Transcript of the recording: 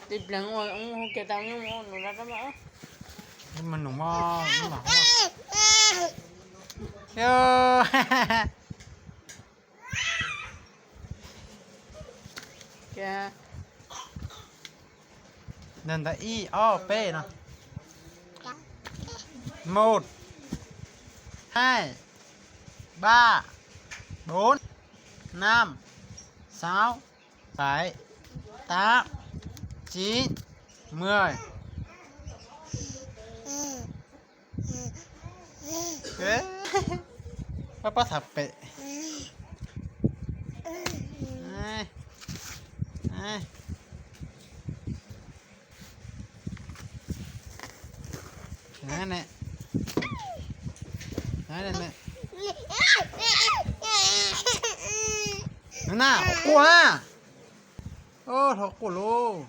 Tis pleev ua hu kiag tau nyob mus nus rab maj. Nyob mus nus maj. Ntawm ntawm ib ob peb no. Một, hai, ba, bốn, năm, sáu, bảy, tám, chín, mười. Pab pab tham pem. Na, hlob quaj na. Hlob quaj lauj.